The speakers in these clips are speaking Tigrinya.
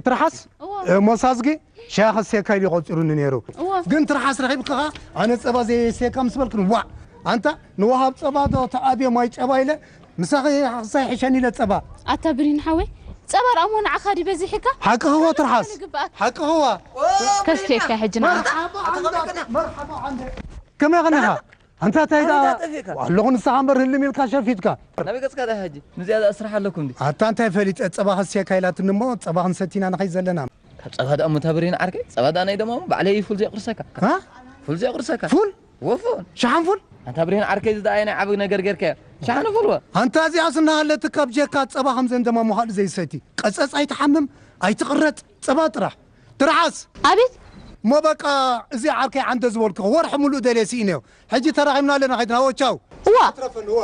ትርሓስ እዎ። እ፣ ሞሳዝጊ ሻሂ ከስቴካ ኢሉ ቆጺሩኒ ነይሩ። እዎ። ግን ትርሓስ ረኺብካ ኸዓ ኣነ ጸባ ዘየስቴካ ምስ በልክን ዋዕ። ኣንታ ንወሃብ ጸባ ዶ ተኣብዮ ማይ ጨባ ኢለ ምሳኺ ሓኽሳይ ሕሸኒ ኢለ ጸባ። ኣታ ብሪን ሓወይ፣ ጸባ ደኣ እሞ ንዓኻ ድዩ በዚሕካ? ሓቂ ኸዋ ትርሓስ። ንግብኣካ። ሓቂ ኸዋ። ከስቴካ ሕጂ ንዓኻ። መርሓባ ኣንዳ፣ መርሓባ ኣንዳ። ከመይ ኸኒኻ? ኣንታ እንታይ ደኣ ኣበይ ጠፊእካ? ኣለኹ ንስኻ እምበር ህልም ኢልካ ሸፊትካ። ናበይ ገጽካ ደኣ ሕጂ? ንዚኣ ደኣ ስራሕ ኣለኩም ድዩ? ኣታ እንታይ ፈሊጠ ጸባ ከስቴካ ኢላትኒ እሞ ጸባ ክንሰቲ ኢና ንኸይድ ዘለና። ካብ ጸባ ደኣ እሞ እታ ብሪን ዓርከይ፣ ጸባ ደኣ ናይ ደማሙ ባዕለይ ፉል ዘየቑርሰካ። ሃ? ፉል ዘየቑርሰካ። ፉል? ወፉን። ሸሓን ፉል? ኣንታ ብሪን ዓርከይ፣ እዚ ደኣ ናይ ዓቢ ነገር ጌርካዮ። ሸሓን ፉል ወ። ኣንታ እዚኣስ እናሃለትካ ብጀካ ጸባ ከም ዘንደማሙ ካልእ ዘይሰቲ። ቀጸጽ ኣይትሓምም፣ ኣይትቕረጽ፣ ጸባ ጥራሕ። ትርሓስ። ኣቤት። እሞ በቃ፣ እዚ ዓርከይ ዓንደ ዝበልኩ ወርሒ ሙሉእ ደልየ ስኢነዮ። ሕጂ ተራኺብና ኣለና፣ ኸይድና፣ ወ፣ ቻው። እዋ። ትረፈኒ፣ እዋ።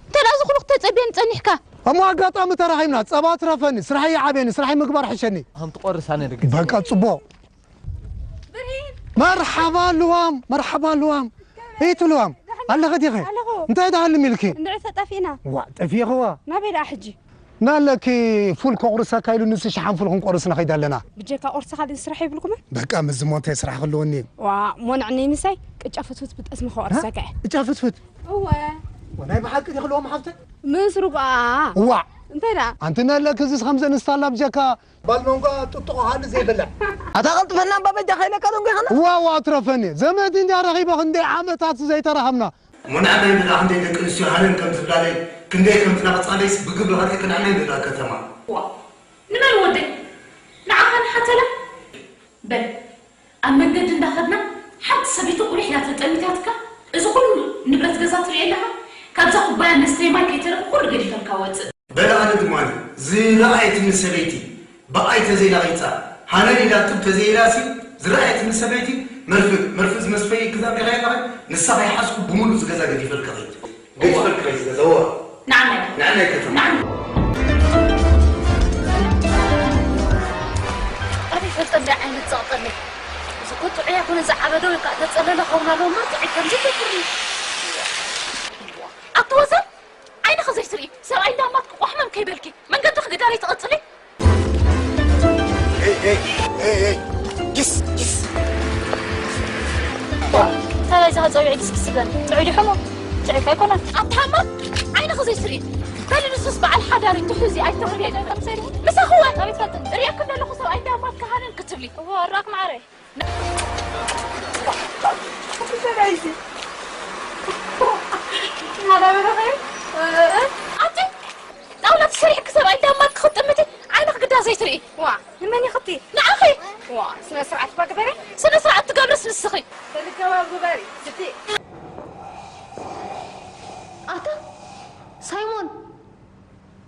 እንተ ደኣ እዚ ኩሉ ክተጸብየኒ ጸኒሕካ። እሞ ኣጋጣሚ ተራኺብና፣ ጸባ ትረፈኒ፣ ስራሐይ ይዓብየኒ፣ ስራሐይ ምግባር ሕሸኒ። ከም ትቆርስ ኣነ ርግጽ። በቃ፣ ጽቡቕ። ብርሂን! መርሓባ ልዋም፣ መርሓባ ልዋም። እይቲ ልዋም፣ ኣለኺ ዲኺ? ኣለኹ። እንታይ ደኣ ህልም ኢልኪ? እንድዒ ተጠፊእና። ዋእ፣ ጠፊእኽዋ? ናበይ ደኣ ሕጂ? ናለኪ ፉል ከቑርሰካ ኢሉ ንሱ ሸሓን ፉል ክንቆርስ ንኸይድ ኣለና። ብጀካ ቁርሲ ካልእ ስራሕ የብልኩምን? በቃ፣ ምስዚ እሞ እንታይ ስራሕ ክህልወኒ እዩ? ዋእ፣ እሞ ንዕኒ ምሳይ ቅጫ ፍትፍት ብጠስሚ ከቑርሰካ እየ። ቅጫ ፍትፍት? እወ። ወ፣ ናይ ብሓቂ ዲኺ ልዋም ሓፍተይ? ምስ ርጉኣ። ዋእ! እንታይ ደኣ? ኣንቲ ናለኪ እዚስ ከምዘን ስታላ ብጀካ ባልመንጓ ጥጥቖ ሃሊ ዘይብላዕ። ኣታ ቀልጥፈና እምባ በጃ ከይለካ ደንጎ ይኸና? ዋዋ ትረፈኒ። ዘመድ እንድያ ረኺበ ክንደይ ዓመታት ዘይተራኸብና። እሞ ንዓና ይብላ ክንደይ ደቂ ኣንስትዮ ሃነን ከም ዝብላለይ፣ ክንደይ ከም ዝናቕጻለይስ ብግብሪ ከርእየክን ንዓና ይብላ ከተማ። ዋ፣ ንመን ወደይ? ንዓኻ ንሓተላ? በል፣ ኣብ መንገዲ እንዳኸድና ሓንቲ ሰበይቲ ቁሊሕ እያ ተጠሚታትካ፣ እዚ ኩሉ ንብረት ገዛ ትርእዮ ኣለኻ? ካብዛ ኩባያ መስተይ ማይ ከይተረፈ ኩሉ ገዲፈልካ ወጽእ። በል ኣነ ድማኒ ዝረኣየትኒ ሰበይቲ ብኣይ ተዘይላቒጻ፣ ሃነን ኢላ ትብ ተዘይኢላሲ፣ ዝረኣየትኒ ሰበይቲ መርፍእ፣ መርፍእ ዝመስፈይ ክዛብ ዲኻ ኢልካ፣ ንሳ ከይሓዝኩ ብምሉእ ዝገዛ ገዲፈልካ ኸይድ። ገዲፈልካ ኸይድ ዝገዛ፣ እዋ። ንዓናይ። ንዓናይ ከተማ። ንዓናይ። ኣበይ ፈጠንዳ ዓይነት ጸቕጠለይ? እዚ እኮ ጥዑይ ኣይኮነ ዝዓበደ ወይ ከዓ ተጸለለ ኸውን ኣለዎ እምበር ጥዑይ ከምዚ ይገብር እዩ። ኣቲ ወዘን ዓይንኺ ዘይትርኢ ሰብኣይ እንዳማትኪ ቋሕመም ከይበልኪ መንገድኺ ግዳለይ ትቐጽሊ። ኤይ፣ ኤይ፣ ኤይ፣ ኤይ፣ ጊስ፣ ጊስ። ዋ፣ እንታይ ናይዚ ከ ጸዊዒ ጊስ ጊስ ትብለኒ? ጥዑይ ድዩ ሕሙም? ጥዑይ እኮ ኣይኮነን። ኣታ ሕማም ዓይንኺ ዘይትርኢ። በሊ ንሱስ በዓል ሓዳር እዩ፣ ትሑዝ እዩ፣ ኣይተኽብሪ። ከምሰይ ድዩ? ምሳኺ ወ-፣ ኣቤት ፈጥን። ርእየኪ ዘለኹ ሰብኣይ እንዳማትኪ ሃነን ክትብሊ። እዋ፣ ኣራክ ማዕረ። ኣቲ ጣውላ ተሰሪሕኪ ሰብኣይ እንዳማትኪ ክትጥምቲ ዓይንኺ ግዳ ዘይትርኢ። ዋ፣ ንመን ኢኺ እቲ? ንዓኺ። ዋ፣ ስነ ስርዓት እባ ግበሪ። ስነ ስርዓት ትገብርስ ንስኺ። ብልገባብ ግበሪ፣ ስቲ። ኣታ ሳይሞን፣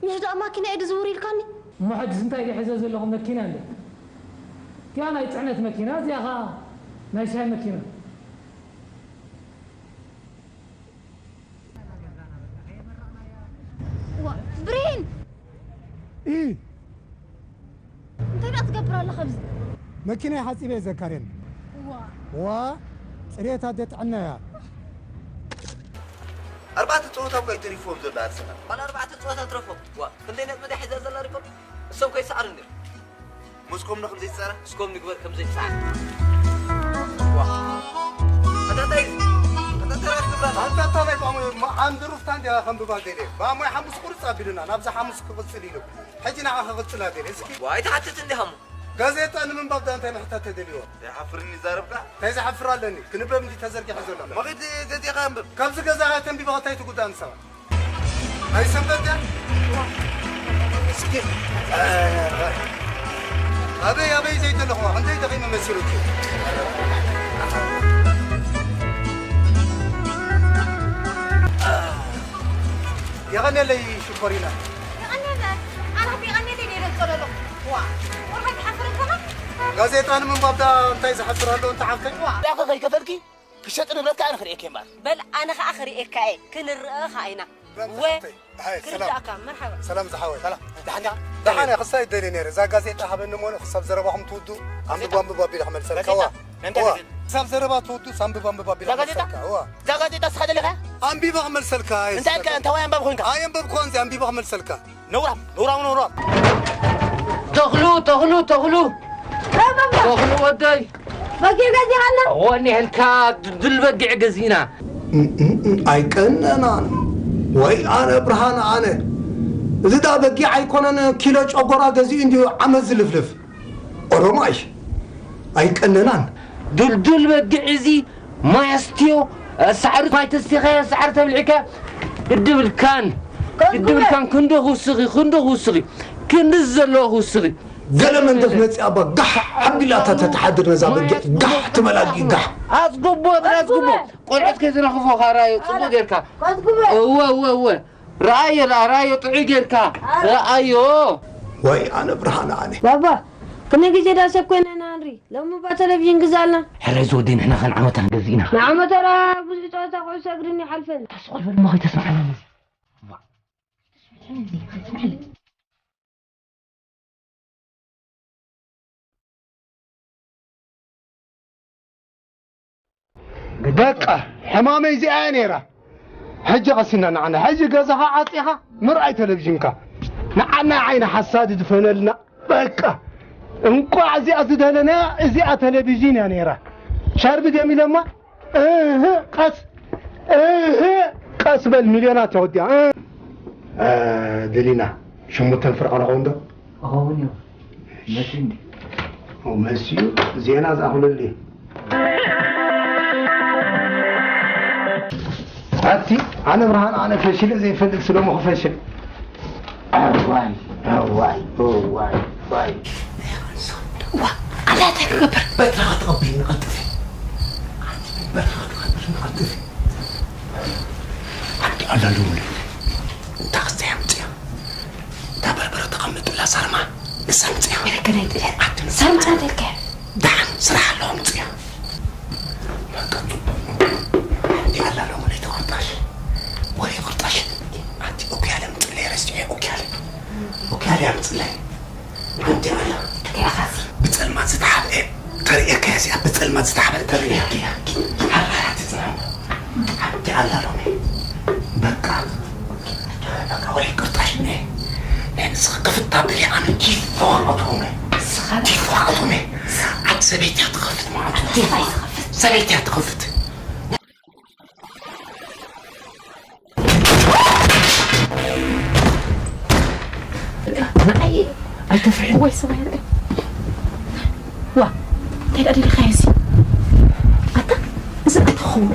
ምሽ ደኣ ማኪና እየ ዝዝውር ኢልካኒ? እሞ ሕጅስ እንታይ ድየ ሒዘ ዘለኹ? መኪና እንዴ? እቲኣ ናይ ጽዕነት መኪና፣ እዚኣ ኸኣ ናይ ሻሂ መኪና። ዋ፣ ብሬን! ኢ! እንታይ ደኣ ትገብር ኣለኻ ኣብዚ? መኪናይ ሓጺበ እየ ዘካርየኒ። ዋ። ዋ፣ ጽሬት ኣደ ጥዕና እያ። ኣርባዕተ ጸወታ እኳ እዩ ተሪፍዎም ዘሎ ኣርሰናል። ዋላ ኣርባዕተ ጸወታ ትረፎም። ዋ፣ ክንደይ ነጥቢ ድያ ሒዛ ዘላ ሪፖርት? እሶም ከይሰዓሩ እንድዮም። ሞስኮም ዶ ከም ዘይትሰዓር? እስኮም ንግበር ከም ዘይትሰዓር። ዋ። ኣታ እንታይ እዩ? ኣታ እንታይ ራስ ትብላ? ኣታ እንታይ ባሞ-፣ ማ-፣ ኣንድሩ ፍታ እንድያ ከንብባ ደልየ። ባሞይ ሓሙስ ቁርጽ ኣቢሉና፣ ናብዛ ሓሙስ ክቕጽል ኢሉ። ሕጂ ንዓ ክቕጽል ኣደልየ። እስኪ። ዋ፣ ኣይትሓትት እንዲኻ እሞ። ጋዜጣ ንምንባብ ደኣ እንታይ ምሕታት ተደልይዎ? ዘይሓፍርኒ ይዛረብካ? እንታይ ዝሓፍር ኣለኒ? ክንበብ እንዲ ተዘርጊሑ ዘሎ። መኺድ ገዚእኻ ኣንብብ። ካብዚ ገዛ ተንቢብኻ እንታይ ትጉዳእ ንስኻ? ኣይሰንበት ድያ? እስኪ፣ ኣበይ፣ ኣበይ ዘይደለኹዋ? ክንደይ ደኺመ መሲሉኪ? የቐንየለይ ሽኮሪና። የቐንየለ፣ ኣነ የቐንየለይ ነይረ ዝጸለሎ። ዋ፣ ወርሓ ትሓፍር እንከላ? ጋዜጣ ንምንባብ ዳ እንታይ ዝሓፍር ኣሎ እንተ ሓፍተይ? ዋ። ዳኸ ከይከፈልኪ? ክሸጥ ንብረትካ ኣነ ክርእየኪ እየ እምበኣር። በል ኣነ ኸኣ ክርእየካ እየ፣ ክንረኣ ኸኣ ኢና። በል ወ-፣ ተሓተይ። ሃይ፣ ሰላም። ክርዳእካ፣ መርሓባ። ሰላም ዝሓወይ። ሰላም። ደሓን ዲኻ? ደሓን እየ፣ ክሳይ ደልየ ነይረ። እዛ ጋዜጣ ሃበኒ እሞ ክሳብ ዘረባኹም ትውዱ፣ ኣንብቡ፣ ጋዜጣ? ኣንብቡ ኣቢለ ክመልሰልካ። ጋዜጣ? ዋ። ናይ እንታይ ዋ። ጋዜጣ? ክሳብ ዘረባ ትውዱ፣ ኣንብቡ፣ ኣንብቡ ኣቢለ እዛ ጋዜጣ? ክመልሰልካ። ዋ። እዛ ጋዜጣ ንስኻ ደሊኻ? ኣንቢበ ክመልሰልካ። እንታይ ኢልካ? እንታይ ኣንባቢ ኮንካ? ኣየንበብኩዋን፣ እዚ ኣንቢበ ክመልሰልካ። ነውራም፣ ነውራም፣ ነውራም። ተኽሉ፣ ተኽሉ፣ ተኽሉ። ተኽሉ ወደይ። በጊዕ ገዚኻና? እወ፣ እኒሀልካ ድልድል በጊዕ ገዚእና። እም፣ እም፣ እም፣ ኣይቀነናን። ወይ ኣነ ብርሃን ኣነ። እዚ ዳ በጊዕ ኣይኮነን ኪሎ ጨጎራ ገዚኡ እንዲሁ ዓመት ዝልፍልፍ። ኦሮማይ። ኣይቀነናን። ድልድል በጊዕ እዚ ማይ ኣስትዮ፣ ሳዕሪ ማይ ተስቲኻዮ፣ ሳዕሪ ተብሊዕካ፣ ግድብልካን፣ ግድብልካን ክንዶ ክውስኺ፣ ክንዶ ክውስኺ፣ ክንዲ ዘለዎ ክውስኺ። ገለ መንደፍ መጽያ እባ ጋሕ ኣቢላታ ተተሓድር ነዛ በጊዕ ጋሕ ትበል ኣድጊ ጋሕ። ኣጽግቦ፣ ኣጽግቦ። ቆልዑት ከይትነኽፎ ካራዮ ጽቡቕ ጌርካ። እወ፣ እወ፣ እወ። ረኣዮ ደኣ፣ ረኣዮ ጥዑይ ጌርካ። ረኣዮ። ወይ ኣነ ብርሃን ኣነ። ባባ፣ ክንደይ ግዜ ዳ ሰብ ኮይና ኢና ንርኢ። ሎሚ እባ ቴሌቪዥን ግዛልና። ሕራይ ዝወደይ ንሕና ከ ንዓመታ ንገዝእ ኢና። ንዓመታ ደኣ ብዙሕ ጸወታ ኩዕሶ እግሪ እኒኦ ይሓልፈና። ተስቆልፈ ድማ ከይተስምዓና ነዚ። በቃ ሕማመይ እዚኣ እያ ነይራ። ሕጂ ቀሲና ንዓና። ሕጂ ገዛኻ ዓጺኻ ምርኣይ ቴሌቪዥንካ። ንዓና ዓይኒ ሓሳድ ድፈነልና። በቃ እንቋዕ እዚኣ ዝደለናያ እዚኣ ቴሌቪዥን እያ ነይራ። ሻርቢ ደም ኢለማ። እህ፣ ቀስ፣ እህ፣ ቀስ በል፣ ሚልዮናት እያ ወዲኣ። እ፣ ደሊና፣ ሽሙተን ፍርቂ ንኸውን ዶ? እኸውን እዩ። መሲ እንዲ። ኦ፣ መሲዩ፣ ዜና ዝኣኽለሉ እዩ። ኣቲ፣ ኣነ ብርሃን፣ ኣነ ፈሽለ ዘይፈልጥ ስለ ሞ ክፈሽል። እዋይ፣ እዋይ፣ እዋይ፣ እዋይ። ዋ፣ ኣላ እንታይ ክገብር? በትርኻ ተቐቢልኒ ቀልጥፊ። በትርኻ ተቐቢልኒ ቀልጥፊ። ኣዲ ኣላሉኒ። እታ ክስተ ኣምፅያ። እታ በርበረ ተቐምጥላ ሳርማ። ንሳ ኣምፅያ። ወይለከ ናይ ጥልያ። ኣዲ ሳርምፃ ተልከ። ደሓን ስራሕ ኣለዎ ኣምፅያ። በቃ፣ ጽቡቕ። ሓንቲ ኣላ ሎሚ ለይቲ ቁርጣሽ። ወሬ ቁርጣሽ። ኣንቲ ኦክያለ ምጽለይ ረሲዐ፣ ኦክያለ። ኦክያለ ኣምጽለይ። ሓንቲ ኣላ። ብጸልማት ዝተሓብአ ተርእየካ እያ እዚኣ፣ ብጸልማት ዝተሓብአ ተርእየካ እያ። ሓንቲ ጽናሕ። ሓንቲ ኣላ ሎሚ። በቃ። በቃ፣ ወሬ ቁርጣሽ። ናይ ንስኻ ክፍታ ብሊ ኣነ ዲፎ ኣቶመ። ንስኻ ዲፎ ኣቶመ። ኣት ሰበይቲ እያ ትኸፍት ማለት ነው። ዲፎ ኣይትኸፍት። ሰበይቲ እያ ትኸፍት። ንዓይ ኣይተፍርሒ። ወይ ሰብኣይ ርአ። ዋ፣ እንታይ ደኣ ደሊኻዮ እዚ? ኣታ፣ እዚ እንታይ ትኸውን?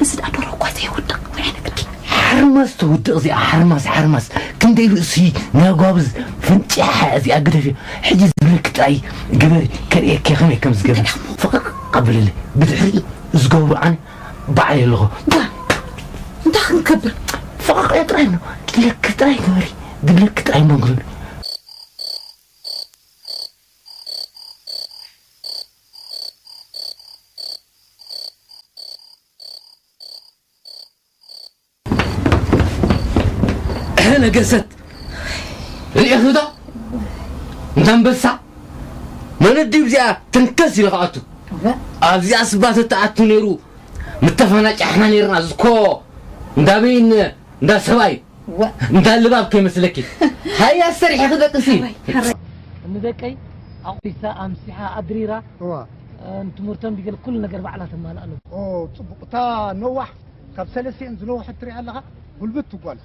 እዚ ደኣ ደሮ እኳ ዘይውድቕ፣ ወይ ዓይነት ግዲ። ሓርማስ ትውድቕ እዚኣ፣ ሓርማስ፣ ሓርማስ። ክንደይ ርእሲ ናይ ጓብዝ ፍንጭሓ እዚኣ ግደፊ። ሕጂ ዝብለኪ ጥራይ ግበሪ፣ ከርእየኪ ከመይ ከም ዝገብር። ፍቕቕ ኣብልለ። ብድሕሪኡ ዝገብሮ ኣነ ባዕለይ ኣለኹ። ዋ፣ እንታይ ክንገብር? ፈቐቕ ጥራይ ነው። ድለክ ጥራይ ግበሪ። ድለክ ጥራይ መንግሩ። እህ፣ ነገሰት። ርኢኽዶ? እንዳ ኣንበሳ። መን ድዩ እዚኣ ተንከስ ኢሉ ክኣቱ? ኣብዚኣ ስባ ተተኣቱ ነይሩ። ምተፈናጫሕና ነይርና። ዝኮ እንዳበይን እንዳ ሰብኣይ ዋ። እንዳ ልባብ ከይመስለኪ። ሃያ ሰሪሐ ክደቅሲ። ንደቀይ ኣቑሪሳ ኣምሲሓ ኣድሪራ። እዋ። እ፣ ንትምህርቶም ቢገል ኩሉ ነገር ባዕላ ተማልኣሎም። ኦ፣ ጽቡቕ። እታ ነዋሕ ካብ ሰለስቲኤን ዝነውሐት ትሪኣ ኣለኻ? ጉልብቲ ጓል።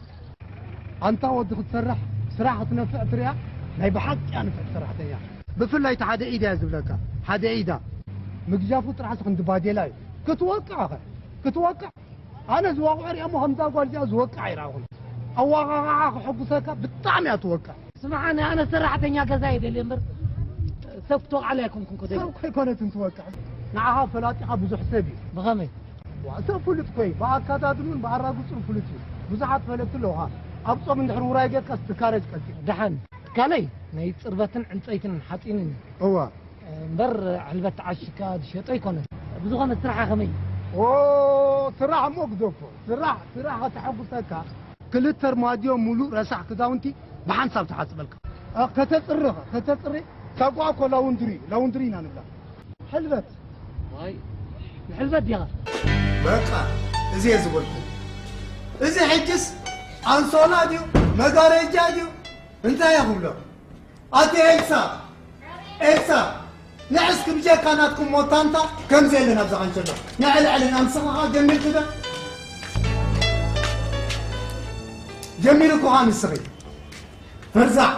ኣንታ ወዲ ክትሰርሕ፣ ስራሕ ክትነፍዕ ትሪኣ፣ ናይ ብሓቂ እያ ንፍዕቲ ሰራሕተኛ። ብፍላይ እቲ ሓደ ኢዳ እያ ዝብለካ። ሓደ ኢዳ። ምግጃፉ ጥራሕሲ ክንዲ ባዴላ እዩ። ክትወቅዕ ኸ? ክትወቅዕ? ኣነ ዝወቕዖ ሪኣ እሞ ከምዛ ጓል እዚኣ ዝወቅዕ ኣይረኣኹን። ኣወቓቕዓ ከሐጉሰካ ብጣዕሚ እያ ትወቅዕ። ስምዓኒ፣ ኣነ ሰራሕተኛ ገዛ እየ ደልየ እምበር ሰብ ክትወቕዓለይ ኣይኮንኩን እኮ ደልየ። ሰብ ከይኮነትን ትወቅዕ። ንዓኻ ፈላጢኻ ብዙሕ ሰብ እዩ። ብኸመይ? ዋ፣ ሰብ ፍሉጥ ኮይ፣ ብኣካዳድኑን ብኣራግጹን ፍሉጥ እዩ። ብዙሓት ፈለጥቲ ኣለዉኻ። ኣብ ጾም እንድሕር ውራይ ጌርካስ ትካረ ትቀጽል። ደሓን፣ ትካለይ ናይ ጽርበትን ዕንጸይትን ሓጺንን እዩ። እወ። እምበር ሕልበት ተዓሽካ ዝሸጦ ኣይኮነን። ብዝኾነ ስራሓ ከመይ? ኦ፣ ስራሕ እሞ ግደፎ። ስራሕ፣ ስራሕ ከተሐጉሰካ፣ ክልተ ኣርማድዮ ሙሉእ ረሳሕ ክዳውንቲ ብሓንሳብ ትሓጽበልካ። እ፣ ከተጽሪ ኸ? ከተጽሪ? ሳጓ እኮ ላውንድሪ፣ ላውንድሪ ኢና ንብላ። ሕልበት። ዋይ፣ ንሕልበት ዲኻ? በቃ፣ እዚ እየ ዝበልኩ። እዚ ሕጅስ ኣንሶላ ድዩ? መጋረጃ ድዩ? እንታይ እየ ክብሎ? ኣቲ ኤልሳ፣ ኤልሳ፣ ንዕስኪ ብጀካ ናትኩም ሞታንታ ከምዚ የለን ኣብዛ ካንሸሎ። ንዕልዕልና ንስኻ ጀሚርኪ ዶ? ጀሚሩ እኮ ኸኣ ንስኺ። ፈርዛዕ።